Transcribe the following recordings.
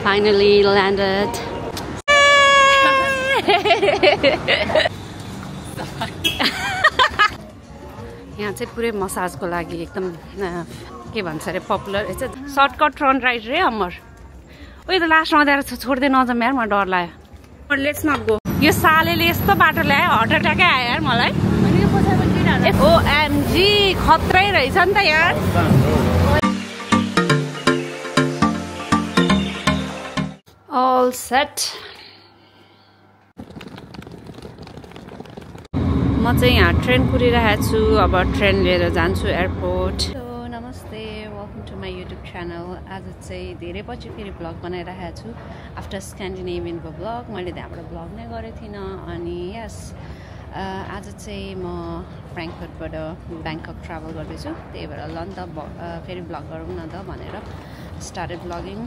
Finally landed. यहाँ चाहिँ पुरै मसाजको लागि एकदम के भन्छ अरे पपुलर सर्टकट टर्न राइट रे अमर ओइ त लास्टमा आएर छोड्दै नजाम यार म डर लाग्यो लेट्स नट गो यो सालेले यस्तो बाटो ल्यायो हार्ट एट्याकै आयो यार मलाई ओएमजी खत्रै रहेछ नि त यार all set म चाहिँ यहाँ ट्रेन कुरिरहेको छु अब ट्रेन लिएर जान्छु एयरपोर्ट नमस्ते welcome to my YouTube channel आज चाहिँ धेरै पछि फेरि ब्लग बनाइरहेको छु आफ्टर स्क्यान्डिनेभियनको ब्लग मैले त्यहाँबाट ब्लग नै गरेको थिइनँ अनि यस आज चाहिँ म फ्र्याङ्कफर्टबाट ब्याङ्कक ट्राभल गर्दैछु त्यही भएर ल नि त फेरि ब्लग गरौँ न त भनेर स्टार्टेड ब्लगिङ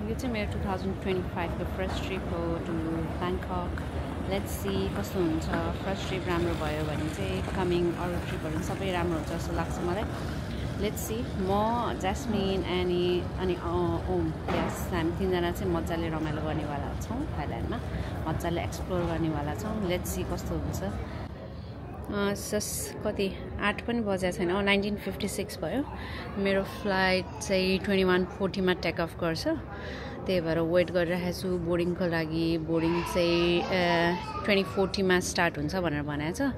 यो चाहिँ मेरो 2025 को फर्स्ट ट्रिप हो टु ब्याङ्कक लेट्स सी कस्तो हुन्छ फर्स्ट ट्रिप राम्रो भयो भने चाहिँ कमिङ अरू ट्रिपहरू सबै राम्रो हुन्छ जस्तो लाग्छ मलाई लेट्स सी म ज्यास्मिन एनी अनि ओम यस हामी तीनजना चाहिँ मजाले रमाइलो गर्नेवाला छौँ थाइल्यान्डमा मजाले एक्सप्लोर गर्नेवाला छौँ लेट्स सी कस्तो हुन्छ जस्ट कति 8 पनि बजेको छैन 1956 भयो मेरो फ्लाइट चाहिँ 21:40 मा टेक अफ गर्छ त्यही भएर वेट गरिरहेको छु बोर्डिङको लागि बोर्डिङ चाहिँ 20:40 मा स्टार्ट हुन्छ भनेर भनेको छ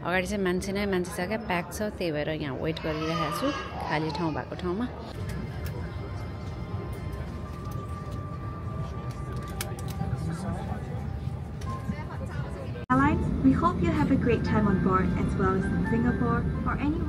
अगाडि चाहिँ मान्छे छ क्या प्याक छ त्यही भएर यहाँ वेट गरिरहेको छु खाली ठाउँ भएको ठाउँमा We hope you have a great time on board as well as in Singapore or anywhere.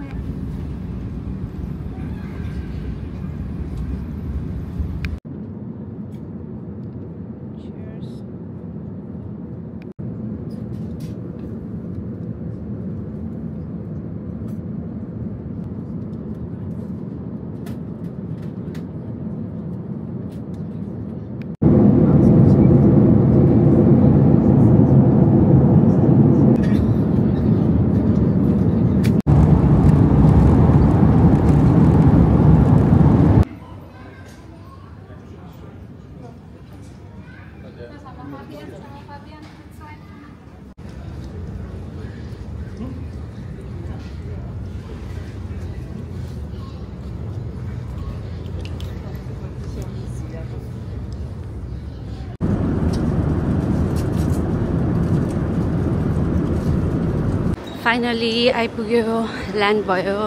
Finally आइपुग्यो ल्यान्ड भयो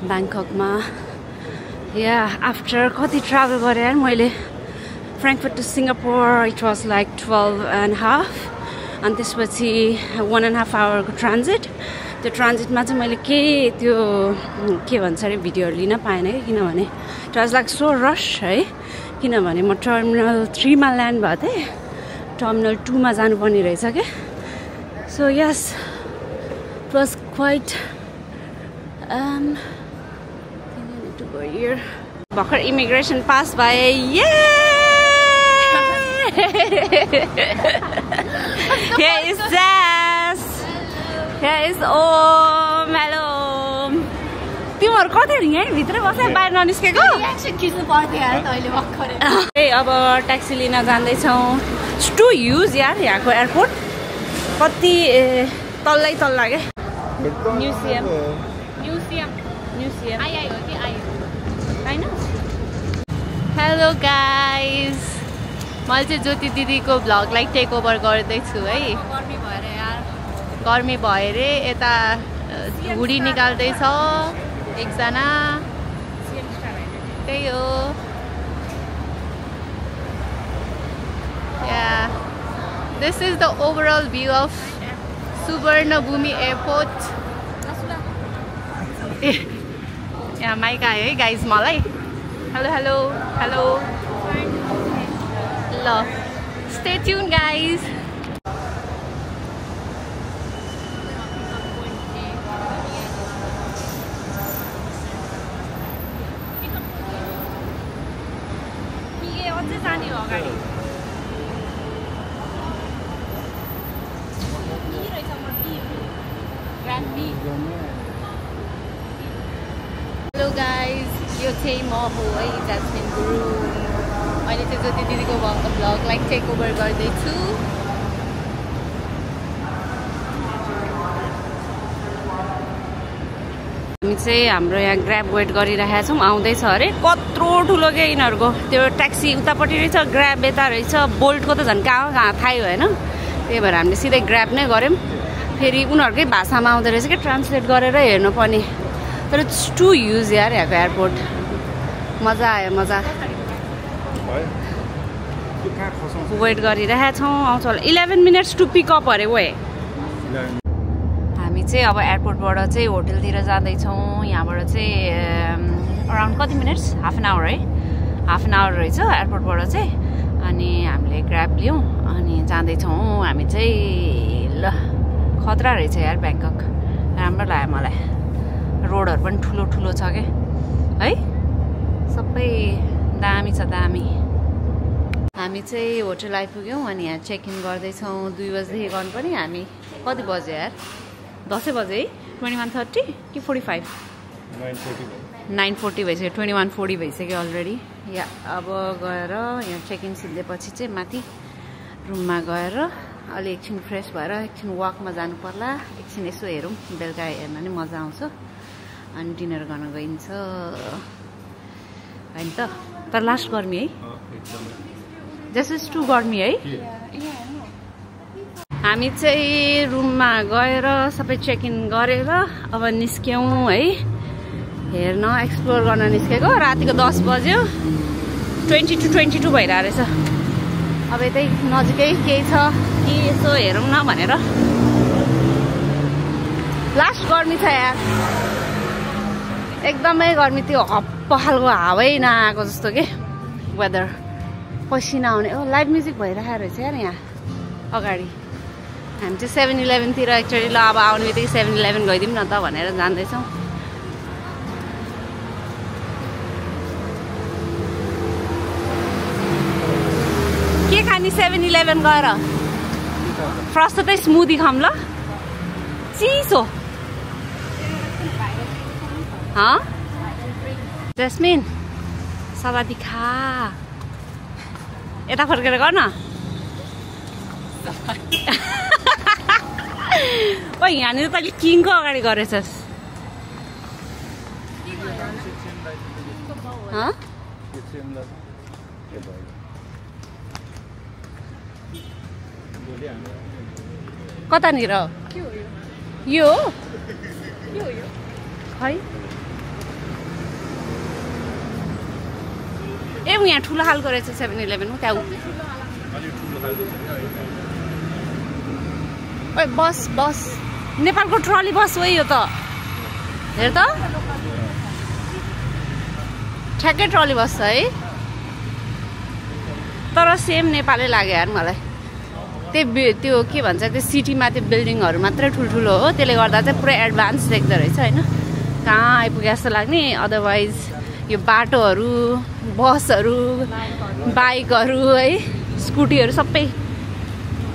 ब्याङ्ककमा या आफ्टर कति ट्राभल गरेँ यार मैले Frankfurt to Singapore it was like 12.5 अनि त्यसपछि 1.5 आवरको ट्रान्जिट त्यो ट्रान्जिटमा चाहिँ मैले त्यो के भन्छ अरे भिडियोहरू लिन पाएन कि किनभने इट वाज लाइक सो रस है किनभने म टर्मिनल 3 मा ल्यान्ड भएको थिएँ टर्मिनल 2 मा जानुपर्ने रहेछ क्या so yes it was quite need to go here भर्खर इमिग्रेसन पास भए Here is Jess Here is Om hello तिमीहरु कतै यही भित्रै बसे बाहिर ननिस्केको रिएक्सन खिच्नु पर्थ्यो यार तैले भर्खर ए अब ट्याक्सी लिन जाँदै छौं टु युज यार यहाँको एयरपोर्ट कति तल्लै तल्ला के म्युजियम आयो कि आयो हैन हेलो गाइस मैले चाहिँ ज्योति दिदीको भ्लगलाई टेक ओभर गर्दैछु है गर्मी भयो रे यता हुडी निकाल्दैछ एकजना त्यही हो this is the overall view of Suvarnabhumi airport यहाँ माइक आयो है गाइज मलाई हेलो हेलो हेलो ल स्टे ट्युन गाइज अझै जाने हो अगाडि हेलो गाइज यो चाहिँ म हो है ज्यास्मिन गुरुङ अहिले चाहिँ ज्योति दिदीको भ्लगलाई टेक ओभर गर्दैछु। हामी चाहिँ हाम्रो यहाँ ग्र्याब वेट गरिरहेका छौँ, आउँदैछ अरे। कत्रो ठुलो के यिनीहरूको त्यो ट्याक्सी उतापट्टि रहेछ, ग्र्याब यता रहेछ, बोल्टको त झन् कहाँ कहाँ थाहै होइन। त्यही भएर हामीले सिधै ग्र्याब नै गऱ्यौँ। फेरि उनीहरूकै भाषामा आउँदो रहेछ क्या, ट्रान्सलेट गरेर हेर्नुपर्ने। तर इट्स टु युज यार यहाँको एयरपोर्ट। मजा आयो, मजा। वेट गरिरहेका छौँ, आउँछ होला। 11 मिनट्स टु पिक अप अरे वे। हामी चाहिँ अब एयरपोर्टबाट चाहिँ होटलतिर जाँदैछौँ। यहाँबाट चाहिँ अराउन्ड कति मिनट्स, हाफ एन आवर है, हाफ एन आवर रहेछ एयरपोर्टबाट चाहिँ। अनि हामीले ग्र्याब लियौँ अनि जाँदैछौँ हामी चाहिँ। ल खतरा रहेछ यार ब्याङ्कक, राम्रो लाग्यो मलाई। रोडहरू पनि ठुलो ठुलो छ क्या है, सबै दामी छ, दामी। हामी चाहिँ होटल आइपुग्यौँ अनि यहाँ चेक इन गर्दैछौँ। 2 बजीदेखि गर्नुपर्ने। हामी कति बज्यो यार, 10 बजे है। 21:30 कि 45? 9:40 भइसक्यो, 21:40 भइसक्यो अलरेडी। या अब गएर यहाँ चेक इन सिद्धिएपछि चाहिँ माथि रुममा गएर अलि एकछिन फ्रेस भएर एकछिन वाकमा जानु पर्ला। एकछिन यसो हेरौँ, बेलुका हेर्न नि मजा आउँछ। अनि डिनर गर्न गइन्छ होइन त। तर लास्ट गर्मी है, जस इज टु गर्मी है। हामी चाहिँ रुममा गएर सबै चेक इन गरेर अब निस्क्यौँ है, हेर्न एक्सप्लोर गर्न निस्केको। रातिको 10 बज्यो, 20 to 22 भइरहेको रहेछ। अब यतै नजिकै केही छ कि यसो हेरौँ न भनेर। लास्ट गर्मी छ यार, एकदमै गर्मी। त्यो हप्प खालको हावै नआएको जस्तो के वेदर, पसिना आउने। ओ लाइभ म्युजिक भइरहेको रहेछ यार यहाँ अगाडि। हामी चाहिँ 7-11 तिर एक्चुअली ल अब आउने बित्तिकै 7-11 गइदिउँ न त भनेर जाँदैछौँ। के खाने 7-11 गएर? फर्स्ट त स्मुदी खाऊँ ल, चिसो। जस्मिन सवादी खा, यता फर्केर गर्न। ओ यहाँनिर तैँले किङको अगाडि गरेछस्। कतानिर यो खै? ए यहाँ ठुलो खालको रहेछ 7-11 त्यहाँ। ओइ बस बस, नेपालको ट्रली बस हो यो त। हेर त ठ्याक्कै ट्रली बस छ है, तर सेम नेपालै लाग्यो यार मलाई। त्यो के भन्छ, त्यो सिटीमा त्यो बिल्डिङहरू मात्रै ठुल्ठुलो हो, त्यसले गर्दा चाहिँ पुरै एडभान्स देख्दो रहेछ होइन। कहाँ आइपुगे जस्तो लाग्ने। अदरवाइज यो बाटोहरू, बसहरू, बाइकहरू है, स्कुटीहरू सबै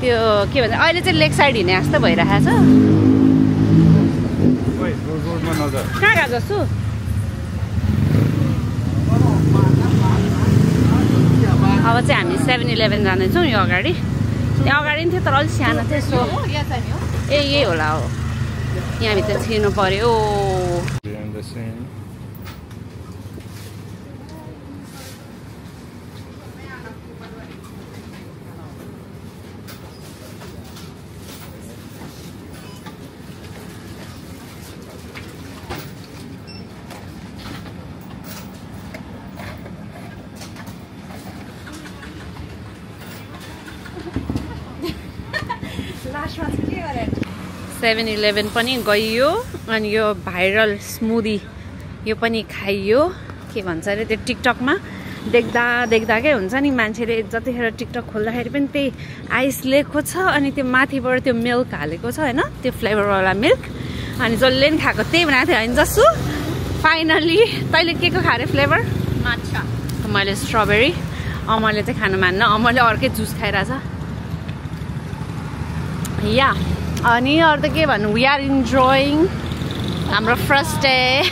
त्यो के भन्छ अहिले चाहिँ लेक साइड हिँडे जस्तो भइरहेको छ। कहाँ गएको जस्तो? अब चाहिँ हामी 7-11 जाँदैछौँ। यो अगाडि, त्यहाँ अगाडि पनि थियो तर अलिक सानो थियो। सो ए यही होला हो, यहाँभित्र छिर्नु पर्यो। लास्टमा चाहिँ के गरे? 7-11 पनि गइयो अनि यो भाइरल स्मुदी यो पनि खाइयो। के भन्छ अरे त्यो टिकटकमा देख्दा देख्दा के हुन्छ नि, मान्छेले जतिखेर टिकटक खोल्दाखेरि पनि त्यही आइस लेखको छ अनि त्यो माथिबाट त्यो मिल्क हालेको छ होइन, त्यो फ्लेभरवाला मिल्क। अनि जसले पनि खाएको त्यही बनाएको थियो होइन जसो। फाइनली तैँले के को खारे फ्लेभर? माछा। मैले स्ट्रबेरी। अमरले चाहिँ खान मान्न, अमरले अर्कै जुस खाइरहेछ। या अनि अरू त के भन्नु, वी आर इन्जोइङ हाम्रो फर्स्ट डे।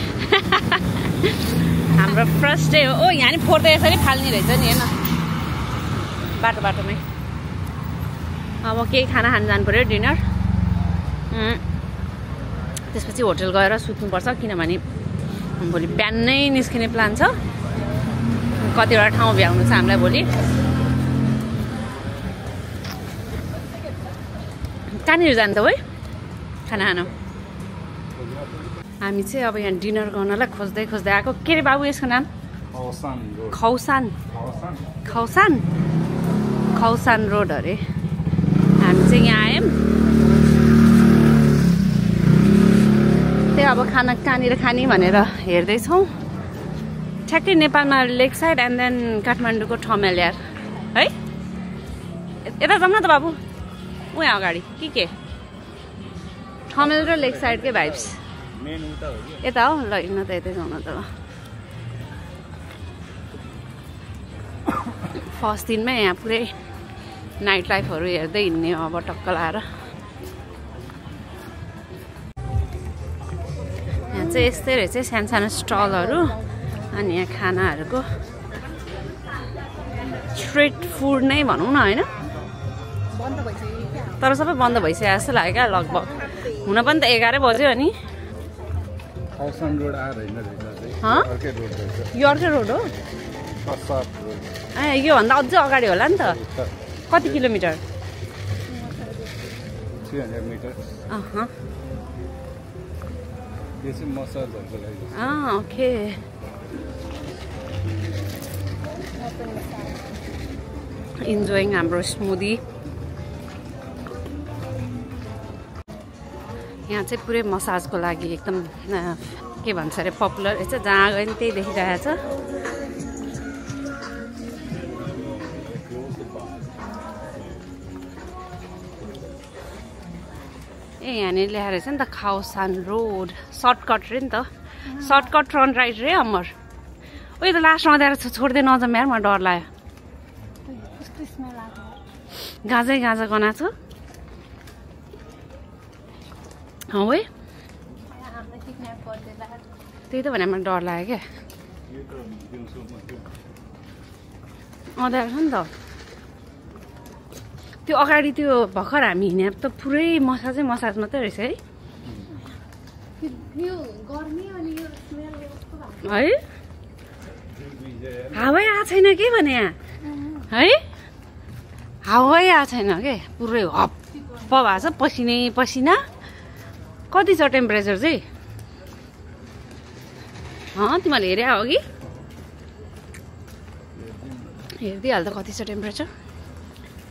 हाम्रो फर्स्ट डे हो। ओ यहाँ नि फोहोर त यसरी फाल्ने रहेछ नि होइन। बाटोमै अब केही खाना खान जानु पर्यो डिनर त्यसपछि होटल गएर सुत्नुपर्छ किनभने भोलि बिहान नै निस्किने प्लान छ कतिवटा ठाउँ भ्याउनु छ हामीलाई भोलि कहाँनिर जान्छ है खाना खान हामी चाहिँ अब यहाँ डिनर गर्नलाई खोज्दै आएको के अरे बाबु यसको नाम खौसान रोड अरे हामी चाहिँ यहाँ आयौँ त्यही अब खाना कहाँनिर खाने भनेर हेर्दैछौँ ठ्याक्कै नेपालमा लेक साइड एन्ड देन काठमाडौँको ठमेल यार है यता जाउँ न त बाबु उहाँ अगाडि के ठमेल र लेक साइडकै भाइब्स यता हो ल हिँड्न त यतै जाउँ न त फर्स्ट दिनमै यहाँ पुरै नाइट लाइफहरू हेर्दै हिँड्ने अब टक्क लाएर यहाँ चाहिँ यस्तै रहेछ सानो स्टलहरू अनि यहाँ खानाहरूको स्ट्रिट फुड नै भनौँ न होइन तर सबै बन्द भइसक्यो जस्तो लाग्यो क्या लगभग हुन पनि त 11 बज्यो अनि यो अर्कै रोड हो ए योभन्दा अझै अगाडि होला नि त कति किलोमिटर 300 मिटर ओके इन्जोइङ हाम्रो स्मुदी यहाँ चाहिँ पुरै मसाजको लागि एकदम के भन्छ अरे पपुलर रहेछ जहाँ गयो नि त्यही देखिरहेछ ए यहाँनिर ल्याएर रहेछ नि त खौसान रोड सर्टकट रे नि त सर्टकट टर्न राइट रे अमर ओ यो त लास्टमा ल्याएर छोड्दै नजाउँ यार मलाई डर लाग्यो गाजा गनाएको छ है त्यही त भने मलाई डर लाग्यो क्या अँध्यारो छ नि त त्यो अगाडि त्यो भर्खर हामी हिँड्ने त पुरै मसाज मात्रै रहेछ है है हावै आएको छैन के भने यहाँ है हावै आएको छैन के पुरै हप्प भएको छ पसिना कति छ टेम्परेचर चाहिँ तिमीहरूले हेरे हो कि हेरिदिइहाल्छ कति छ टेम्परेचर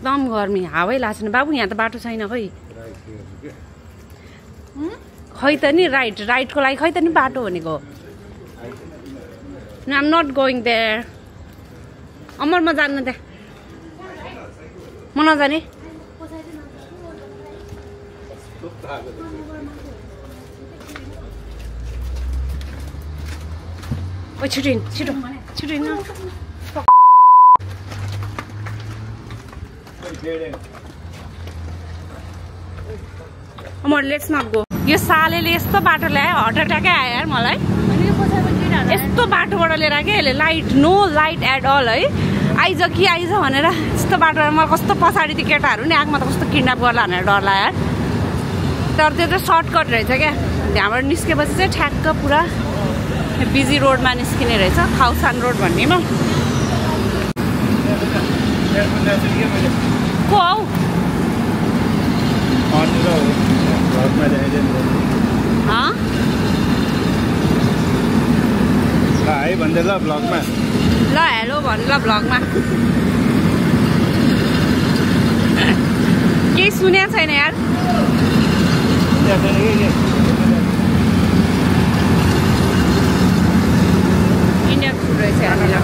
एकदम गर्मी हावै लाग्छ नि बाबु यहाँ त बाटो छैन खै त नि राइटको लागि खै त नि बाटो भनेको आम नट गोइङ देयर अमर म जान्न त्यहाँ म नजाने ओ छिटो अमर लेट्स नट गो यो सालेले यस्तो बाटो ल्यायो हार्ट एट्याकै आयो यार मलाई यस्तो बाटोबाट लिएर के यसले नो लाइट एट अल है आइज भनेर यस्तो बाटोबाट मलाई कस्तो पछाडि त्यो केटाहरू नि आँखमा त कस्तो किडन्याप गर्ला भनेर डर लाग्यो तर त्यो चाहिँ सर्टकट रहेछ क्या त्यहाँबाट निस्केपछि चाहिँ ठ्याक्क पुरा बिजी रोडमा निस्किने रहेछ खौसान रोड भन्नेमा को हौ हाई भन्दै ल ब्लगमा ल हेलो भन् ल ब्लगमा केही सुनेको छैन यार इन्डियन फुड रहेछ यहाँनिर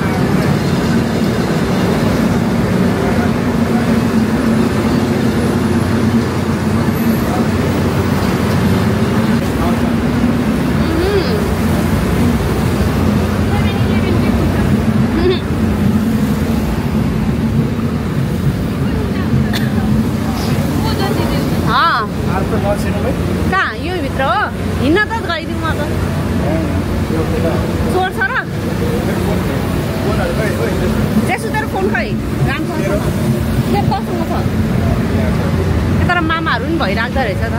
कहाँ यो भित्र हो हिँड्न त गइदिउँ म त चोर छ र त्यसो तर फोन खै राम्रो भइराख्दो रहेछ त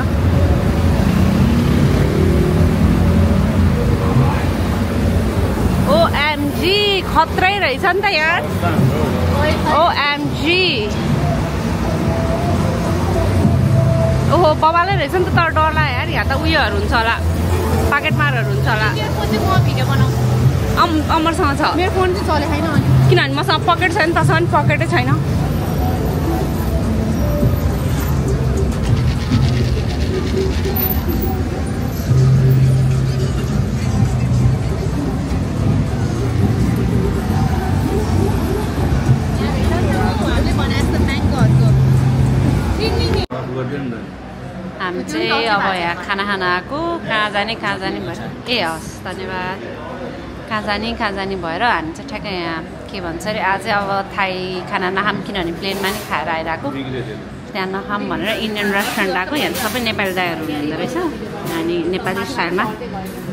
OMG खत्रै रहेछ नि त यार OMG ओहो बबालै रहेछ नि त तर डर लाग्यो यार यहाँ त उयोहरू हुन्छ होला पाकेट मारहरू हुन्छ होला अमरसँग छ मेरो फोन चाहिँ चले छैन किनभने मसँग पकेट छैन तसँग पनि पकेटै छैन हामी चाहिँ अब यहाँ खाना आएको कहाँ जाने भएर ए हस् धन्यवाद कहाँ जाने भएर हामी चाहिँ ठ्याक्कै यहाँ के भन्छ अरे आज अब थाई खाना नखाम किनभने प्लेनमा नि खाएर आइरहेको त्यहाँ नखाम भनेर इन्डियन रेस्टुरेन्ट आएको यहाँ सबै नेपाली दाइहरू हुँदो रहेछ हामी नेपाली स्टाइलमा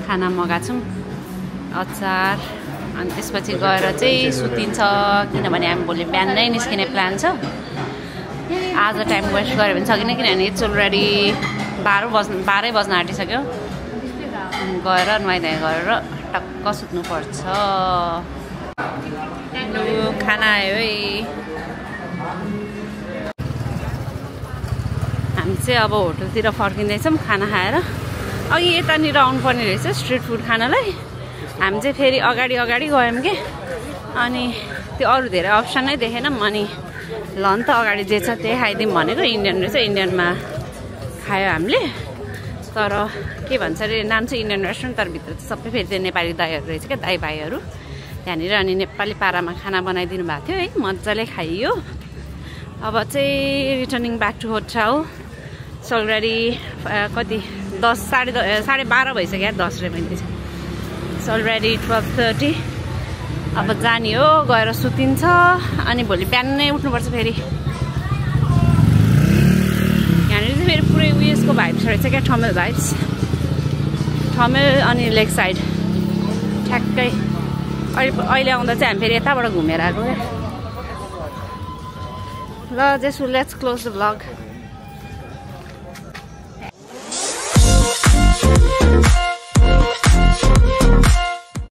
खाना मगाएको छौँ अचार अनि त्यसपछि गएर चाहिँ सुतिन्छ किनभने हामी भोलि बिहान नै निस्किने प्लान छ आज टाइम वेस्ट गऱ्यो भने सकिने किनभने इट्स अलरेडी 12 बज्न आँटिसक्यो गएर नुहाइधुवाइ गरेर टक्क सुत्नुपर्छ खाना आयो है हामी चाहिँ अब होटलतिर फर्किँदैछौँ खाना खाएर अघि यतानिर आउनुपर्ने रहेछ स्ट्रिट फुड खानालाई हामी चाहिँ फेरि अगाडि गयौँ कि अनि त्यो अरू धेरै अप्सन नै देखेनौँ अनि ल नि त अगाडि जे छ त्यही खाइदिउँ भनेको इन्डियन रहेछ इन्डियनमा खायो हामीले तर के भन्छ अरे नाम चाहिँ इन्डियन रेस्टुरेन्ट तर भित्र चाहिँ सबै फेरि त्यो नेपाली दाइहरू रहेछ क्या दाइ भाइहरू त्यहाँनिर अनि नेपाली पारामा खाना बनाइदिनु भएको थियो है मजाले खाइयो अब चाहिँ returning back to hotel already कति 12:30 भइसक्यो 10 बजे अलरेडी 12:30 अब जाने हो गएर सुतिन्छ अनि भोलि बिहान नै उठ्नुपर्छ फेरि यहाँनिर चाहिँ फेरि पुरै उयसको भाइब्स रहेछ क्या ठमेल भाइब्स ठमेल अनि लेक साइड ठ्याक्कै अहिले आउँदा चाहिँ हामी फेरि यताबाट घुमेर आएको क्या ल just let's close the vlog